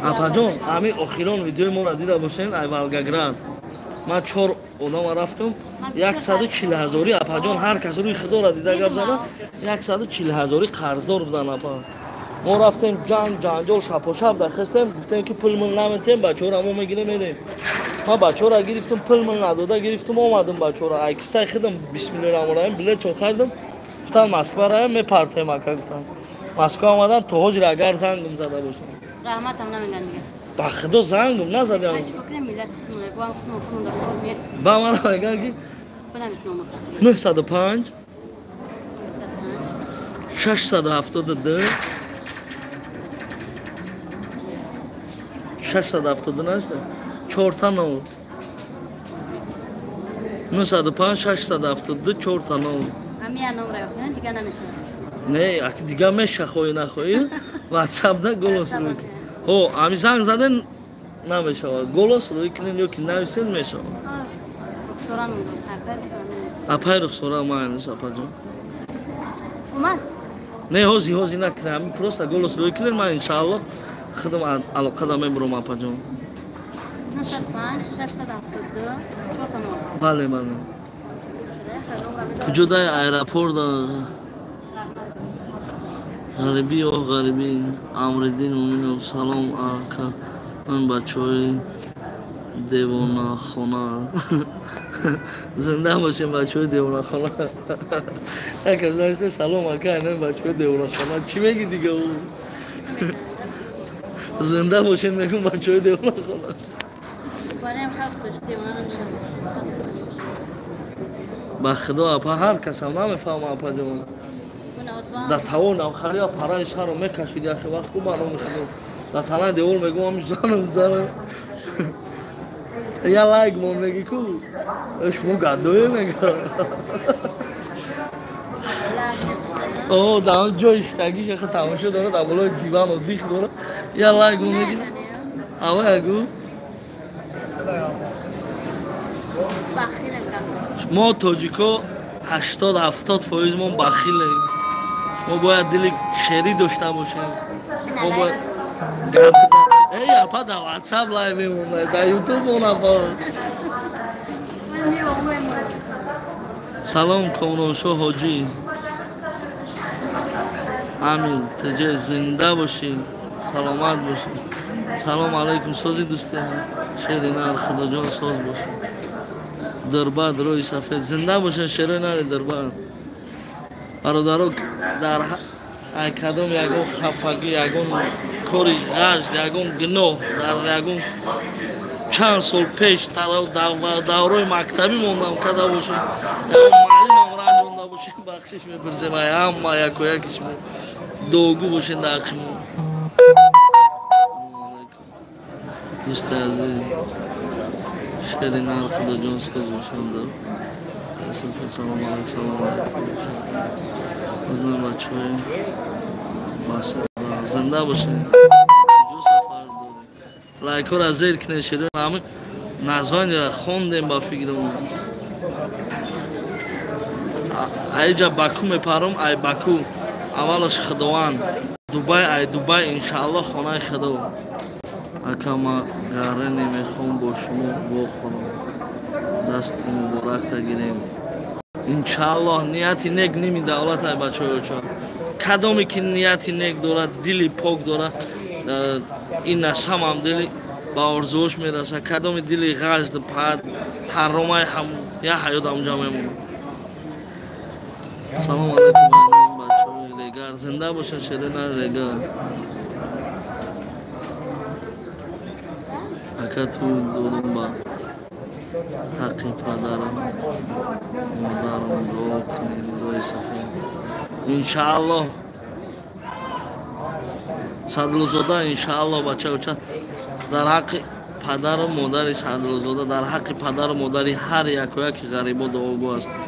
Апаҷон, ҳамин охирон видеои моро дида бошен, ай Волгоград. Ман чор одама рафтам, 140 ҳазорӣ апаҷон ҳар кас рӯи худоро дида гап зада, 140 ҳазорӣ қарздор будан апа. Мо рафтем ҷанг, ҷанҷол, шапошап дахестем, гуфтем ки пул мул наметем, бачаҳоро мо мегирем мерем. Ман бачаҳоро гирифтам, пул мул надода гирифтам, омадам бачаҳоро. Ай кистай худам бисмиллоҳи раҳмони раҳим билетчон харидам, гуфтам Москва раем мепартем ака гуфтам. Москва омадан то ҳозир агар зангам зада бошам. Раҳматам намеган дига. Ба худо зангам назадам. Ба ман меган ки 905 672 672 нест? 4 0 905 672 4 0. Не, аки дига меша хоҳӣ нахоҳӣ ватсапда голос рӯй кун. Ҳо, ами занг заден намешавад. Голос рӯй кунен ё ки нависен мешавад. Апай Рухсора майнес апаҷон. Не, ҳози ҳози накунем, ами просто голос рӯй кунен, ман иншааллоҳ худам алоқада мебурам апаҷон. Бале, бале. Куҷо дай аэропорт ғарибӣ о ғарибӣ. Амриддин Муминов салом ака, ман бачаҳои девонахона. Зинда бошем бачаҳои девонахона. Як кас нависте салом ака, ман бачаҳои девонахона. Чӣ мегӣ дига ӯ? Зинда бошем мегӯм бачаҳои девонахона. Ба худо апа ҳар касам намефаҳмам апаҷон. Дар тавон навхария параи сарро мекашид яхе вақт ку ба номи худо. Дар талаи девор мегӯм ами занам занам. Я лайк мон меги ку. Шумо гадое мега. О, дар он ҷои иштагӣ яхе тамошо дорад, дар болои диван оддих дорад. Я лайк мон меги. Ава ягу. Мо тоҷико 80-70% мо бахилем. Мо бояд дили шерӣ дошта бошем. Мо бояд эй апа дар WhatsApp лайв мемонад, дар YouTube монафар. Салом Комроншоҳ ҳоҷӣ. Амин, теҷе зинда бошӣ, саломат бошӣ. Салом алайкум, сози дӯсти шери нар, Худоҷон соз бошӣ. Дарбад рӯи сафед зинда бошед, шерои нари дарбад. Бародаро, дар кадом ягон хафагӣ, ягон кори ғашд, ягон гуноҳ дар ягон чанд сол пеш даврои мактабӣ мондам када бошем, ягон муаллимам ранҷонда бошем, бахшиш мепурсем. Ай ҳама яко яки шумо дуогӯ бошед дар ҳаққи мо. Дӯсти азиз, шери нар, Худоҷон соз бошанд. Салом алайкум, салом алайкум. Аз номи бачаҳои зинда бошед. Куҷо сафар доред? Лайкҳоро зер кунед, шерои ҳамин названиеро хондем ба фикрам. Айҷа Баку мепарам, ай Баку аввалаш Худованд, Дубай, ай Дубай иншааллоҳ хонаи Худо. Ака ма гарене мехоҳам бо шумо вохӯрам, дасти муборакта гирем. Иншааллоҳ нияти нек ними давлат ай бачаҳои оча. Кадоме ки нияти нек дорад, дили пок дорад, ин насамам дили ба орзуош мерасад. Кадоми дили ғажд пад ҳаромай ҳам я ҳаёт ҳамҷа мемонад. Салом алайкум бачаҳои регар, зинда бошад шерина регар. Ака ту дорум ба ҳаққи падарам модарам дуо кунед, рӯи сафед. Иншааллоҳ Садлузода, иншааллоҳ бачаоча дар ҳаққи падару модари Садлузода, дар ҳаққи падару модари ҳар яко яки ғарибо дуогӯ ҳастем.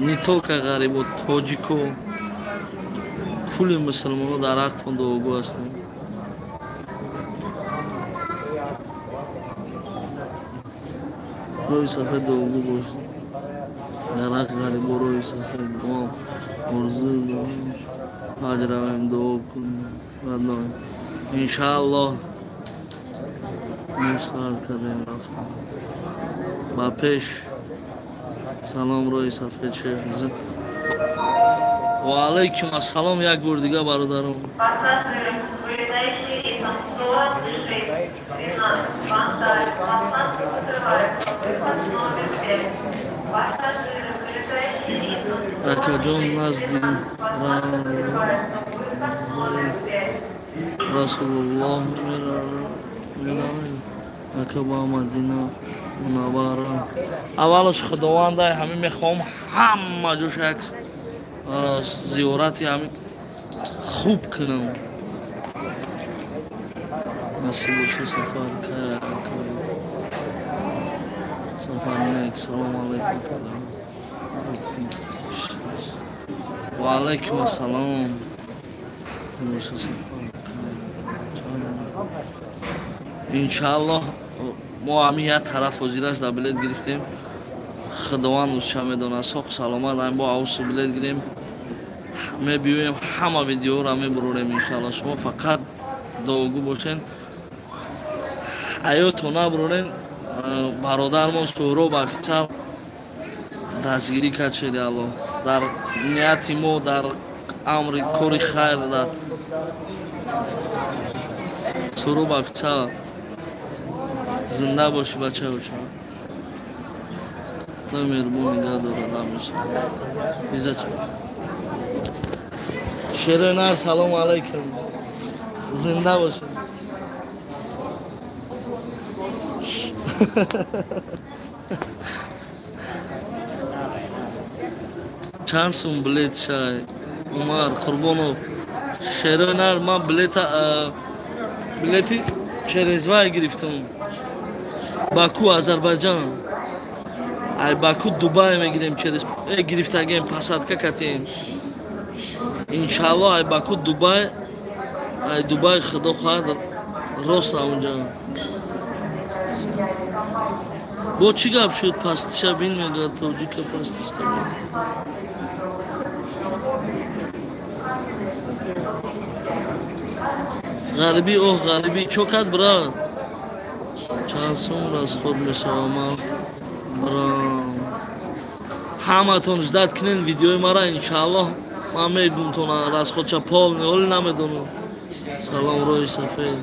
Не только ғарибо, тоҷико, кулли мусулмоно дар ҳақтон дуогӯ ҳастем. Рӯи сафед дуогӯ бошед. Дар ҳаққи ғарибо рӯи сафед мо орзу дорем, ҳаҷ равем, дуо кунем. Иншааллоҳ мо сар кардем рафтем ба пеш. Салом рӯи сафед шеф. Ва алайкум ассалом як бор дига бародарон. Акаҷон назди Расулуллоҳ меравем. Ака ба Мадина Мунаввара. Аввалаш Худовандай ҳамин мехоҳам ҳама ҷош як зиёрати ҳамин хуб кунам. Насиб боша сафар кай. Сафар нек. Салом алайкум. Ва алайкум ассалом. Иншааллоҳ мо ҳамин як тараф ҳозираш дар билет гирифтем. Худованд ӯша медонад, соқ саломат ҳамин бо авсу билет гирем, мебиёем, ҳама видеоро мебурорем иншааллоҳ. Шумо фақат дуогӯ бошед, ҳаёто набурорен. Бародармон Суҳроб офитсар дастгирӣ кард, шери Аллоҳ. Дар нияти мо, дар амри кори хайр, дар Суҳроб офитсар зинда бошӣ бачаоча. Худои меҳрубон нигаҳ дорад ҳамеша. Изача шерои нар, салому алайкум, зинда бошед. Чанд сум билет шай Умар Қурбонов? Шерои нар, ман билети через вай гирифтам. Баку, Азербайҷан. Ай Баку Дубай мегирем, через гирифтагем, посадка катем. Иншааллоҳ ай Баку Дубай, ай Дубай Худо хоҳад рост аунҷа. Бо чӣ гап шуд пастиша бин мегӯяд тоҷика пастиша бин. Ғарибӣ оҳ ғарибӣ чо кард брат? Чанд сум расход мешавам ман брам. Ҳаматон ждат кунен видеои мара иншааллоҳ ман мегумтон расходча полный оли намедонам. Салом рӯи сафед.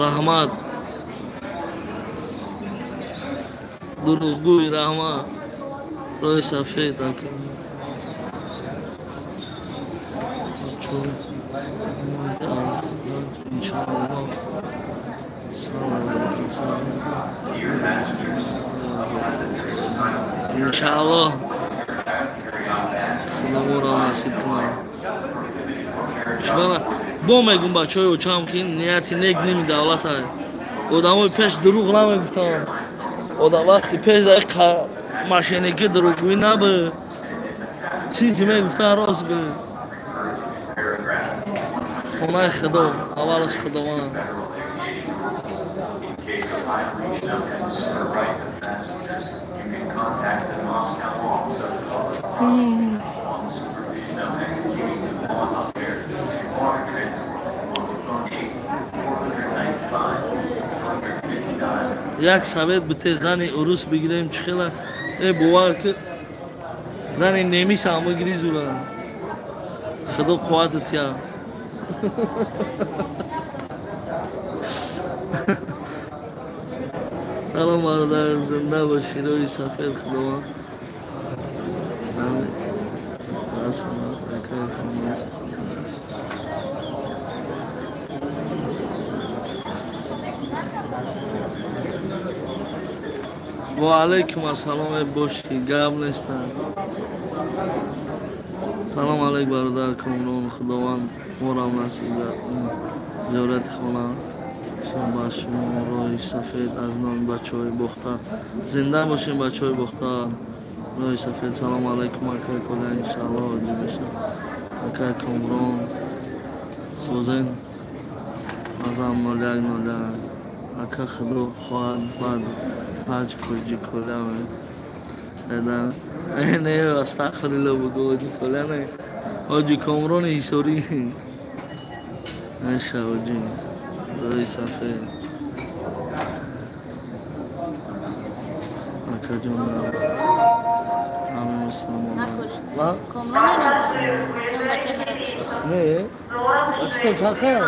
Раҳмат. Дурӯғгӯй раҳмат. Рӯи сафед ака. Чун иншааллоҳ. Иншааллоҳ Худо моро насиб кунад. Шумо бо мегум бачаҳои очам ки нияти нек ними давлат ай. Одамои пеш дурӯғ намегуфтанд. Одам вақти пеш дар машиники дурӯғгӯӣ набуд. Чизе мегуфтанд рост буд. Хонаи Худо, аввалаш Худованд. Як совет бите зани урус бигирем чӣ хела э бовар ки зани немис ҳам бигири зура. Худо қувватат я. Салом бародар, зинда бошӣ, рӯи сафед Худованд. Ва алайкум ассалом бошӣ, гап нестам. Салом алайк бародар Комрон, Худованд моро насиб зиёрати хона. Ба шумо роҳи сафед аз номи бачаҳои Бохта. Зинда бошем бачаҳои Бохта. Роҳи сафед. Салом алайкум акай Коля, иншааллоҳ оҷӣ бошем. Акай Комрон созен азам 0101. Ака Худо хоҳад баъд ҳаҷ хоҷи Коля шайда. Не, астағфируллоҳ бугу хоҷи Коля не. Хоҷи Комрони Ҳисорӣ. Меша хоҷи. Рӯи сафед. Акаҷон ҳама мусулмон. Не? Бачатон чанд хел?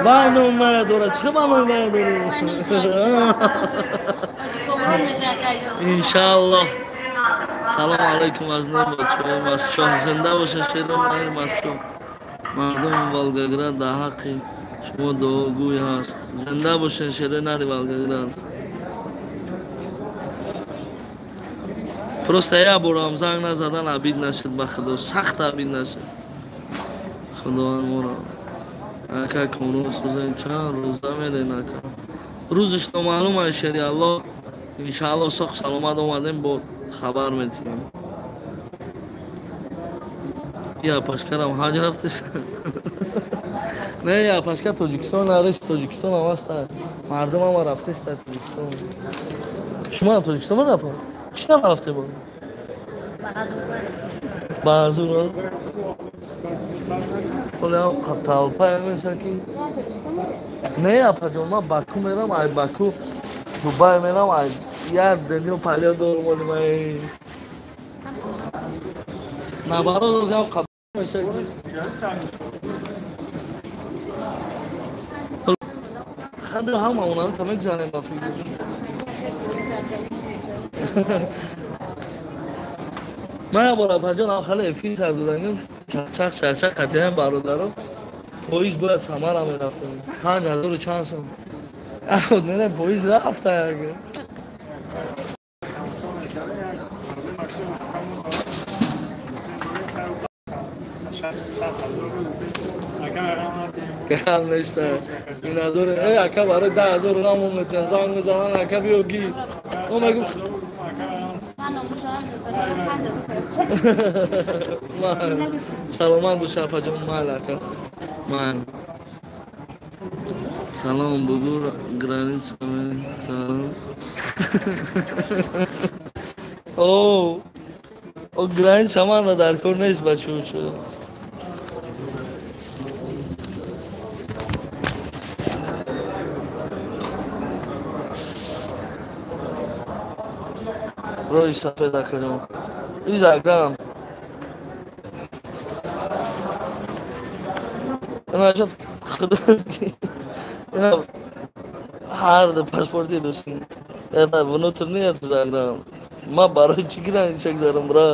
Вай ном надорад. Чӣ ба ном надорад? Иншааллоҳ. Салом алайкум аз номи бачаҳои Масчоҳ. Зинда бошед шерон аҳли Масчоҳ. Мардуми Волгоград дар ҳаққи шумо дуогӯй ҳаст. Зинда бошед шерои нари Волгоград. Просто як борам занг назадан абид нашуд ба Худо, сахт абид нашуд. Худованд моро. Ака Комрон сӯзен чанд рӯза мерен ака. Рӯзиш номаълум ай шери Аллоҳ. Иншааллоҳ соқ саломат омадем бо хабар метиҳем. Я пашкарам ҳаҷ рафтес. Не, я пашка Тоҷикистон нарес, Тоҷикистон ҳам аст. Мардум ҳама рафтест дар Тоҷикистон. Шумо ҳам Тоҷикистон рафтед? Чӣ тавр рафте бо? Ба ҳазур. Ҳоло толпа меса ки не, апаҷон, ман Баку мерам, ай Баку Дубай мерам, ай як дунё палё дорум оли ман. Наоборот, озам қабул меша ки хаб ҳама онан та мегзанем ба фикр. Ман як бор апаҷон ам хеле эфир сар додам, чақчақ чақчақ қатиям бародаро. Поиз бояд Самара мерафтем. 5000 чанд сом. Ахуд мерем поиз рафта як. Гап нест. Минадор э ака барои 10000 рам метиҳан занг мезананд ака биё ги. Мо мегӯм саломат бош апаҷон, майли ака. Майли. Салом, бугу граница мен. Салом. О, о граница ман дар кор нест бачаҳо. Рои сафед акаҷон. Изаграм. Инаҷа худо ина ҳар паспорти русӣ. Это внутренний это заграм. Ма барои чӣ граница гузарам, бра?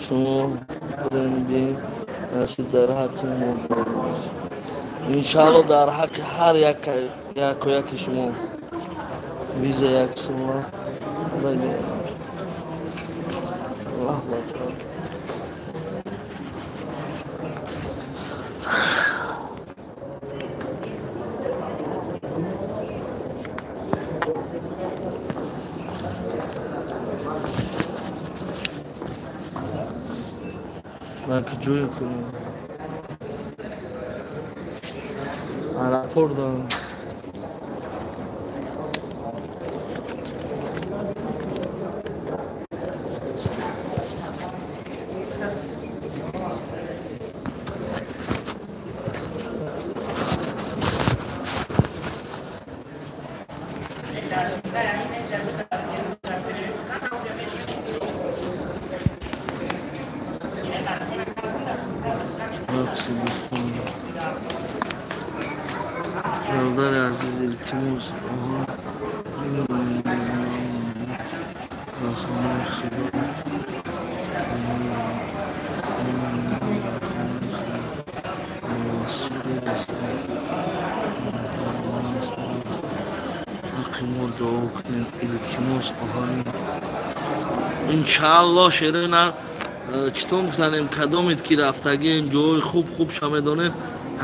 Шумо бурем насиб дар ҳаққи мо. Иншаалло дар ҳаққи ҳар яку яки шумо виза як сола. Аллоҳ акбар. Дар куҷое кунем? Аэропорт. Бародари азиз, илтимос, оҳа ба хонаи Худо, ҳаққи мо дуо кунем, илтимос, оҳани. Иншаалло шерина читон гуфтанем, кадомед ки рафтагием ҷои хуб хуб ша медонем,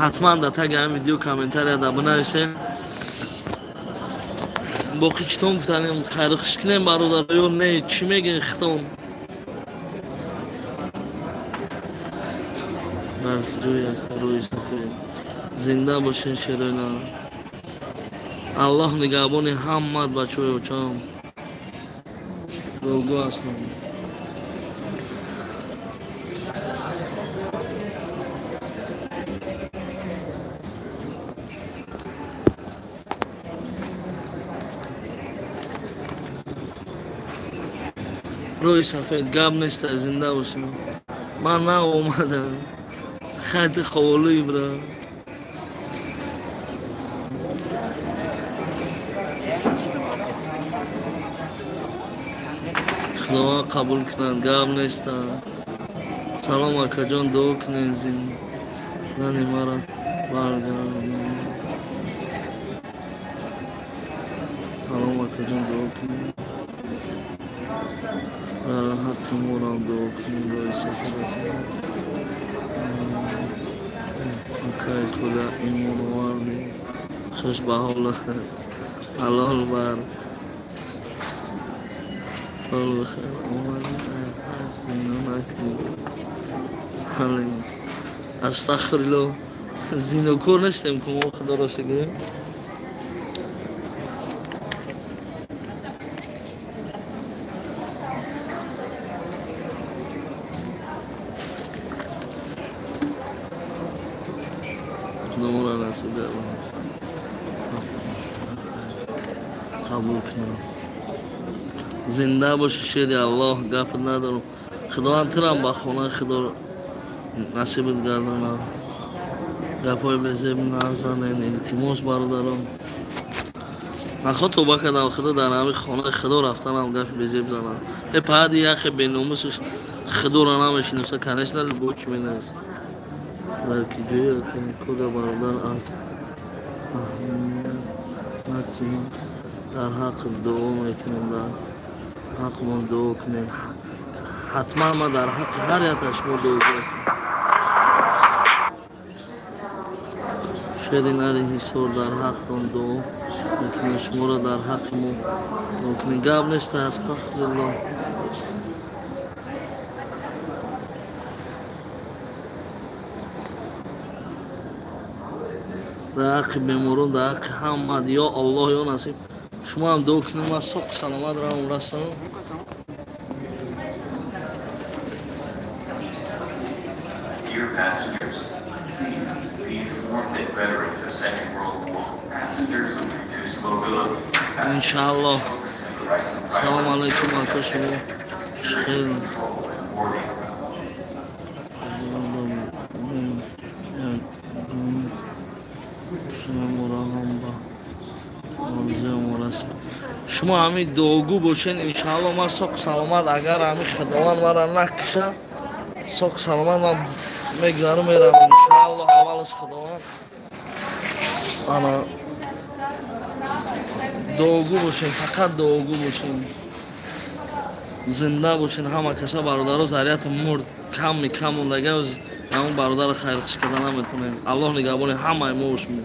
ҳатман дар таги ҳамин видео комментария да бинависем. Боқӣ читон гуфтанем, хайрухуш кунем бародар ё не, чӣ мегӯен хитон? Дар куҷои рӯи сафед зинда бошен шерона. Аллоҳ нигаҳбони ҳаммат бачаҳои очам. Долго ҳастам. Рӯи сафед гап нест, зинда бошем. Ман наомадам. Хати ховолӯи бра. Худованд қабул кунад, гап нест. Салом акаҷон, дуо кунед зани маро баргардон. Салом акаҷон, дуо кунед. Дар ҳаққи морам дуо кунед, роҳи сафед. Акай худо имон оварди. Хуш ба ҳола ҳалол бар. Ҳол бихайр омадӣ. Зино накунӣ. Астағфируллоҳ. Зинокор нестем ку мо, худоро шукр. Худомонро насиб қабул кунад. Зинда боши шери Аллоҳ, гап надорам. Худованд турам ба хонаи Худо насибат гардонад. Гапҳои безеб назанен, илтимос бародарон. Нахо тоба кардам, Худо дар ҳамин хонаи Худо рафтанам гапи безеб занад. Э паҳади яхе беномусаш Худоро намешиноса, конечно, любой чӣ менависад. Дар ки ҷое кода бародар аз аҳамият дар ҳақ дуо мекунем, дар ҳақмон дуо кунем. Ҳатман ман дар ҳаққи ҳар яка шумо дуо кунам. Шери нари ҳисор дар ҳақтон дуо мекунем, шуморо дар ҳаққи мо дуо кунем. Гап нест, астағфируллоҳ. Дар ҳаққи беморон, дар ҳаққи ҳама, ё Аллоҳ, ё насиб. Шумо ҳам дуо кунед, ман соқ саломат равам расам. Dear passengers, please be informed that veterans of Second World War, passengers with reduced mobility, Иншааллоҳ. Салом алайкум, ака, шумо хел control and boarding. Шумо ҳамин дуогӯ бошед, иншаалло, ман соқ саломат, агар ҳамин Худованд мара накуша, соқ саломат ман мегзару мерам, иншаалло. Аввалаш Худованд. Ана дуогӯ бошед, фақат дуогӯ бошед, зинда бошед ҳама каса, бародаро. Зарияти мурд, ками кам мондага, ҳамон бародарро хайрхуш карда наметонем. Аллоҳ нигаҳбони ҳамаи мо шумо.